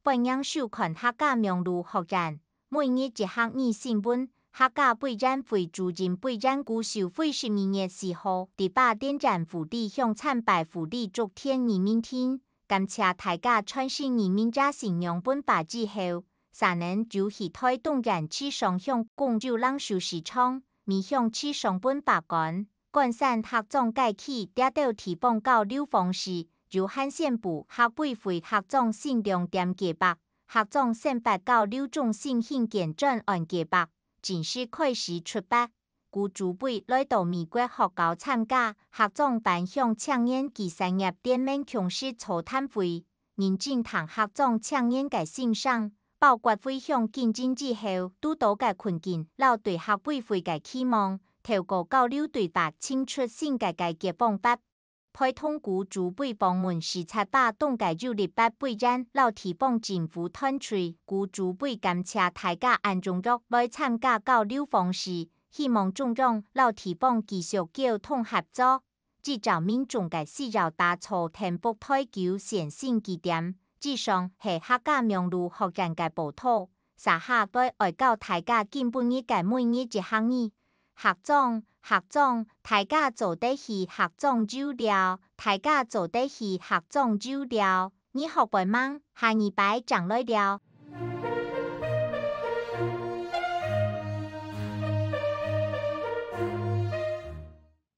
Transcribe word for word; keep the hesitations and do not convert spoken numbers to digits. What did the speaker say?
歡迎收看客家網路學院，每日一客語新聞。客家委員會主任委員古秀惠十二月四號，在八點鐘婦女鄉參拜婦女祝天義民天，感謝大家傳承義民野心仰般擺之後，儕人就去台東園區上香，講有人收市場，米香區上分百官。 關山客庄街區這兜地方交流方式，有行政部客委會客庄新亮點計畫、客庄生活交流中心興建專案計畫，正式開始出發。古主委來到美國學校參加客庄返鄉青年暨產業聯盟共識座談會， 認真聽客庄青年个心聲，包括回鄉經營之後堵到个困境，摎對客委會个期望，透過交流對話，尋出新个解決方法。陪同古主委訪問視察巴東个有立法委員摎地方政府團隊，古主委感謝大家恁踴躍來參加交流方式，希望中央摎地方繼續溝通合作， 依照民眾个需要打造天福台九線新據點。以上係客家網路學院个報導，接下來愛教大家今晡日个每日一客語。客庄，客庄，大家做得去客庄遊尞，大家做得去客庄遊尞。你學會吂？下二擺正來尞。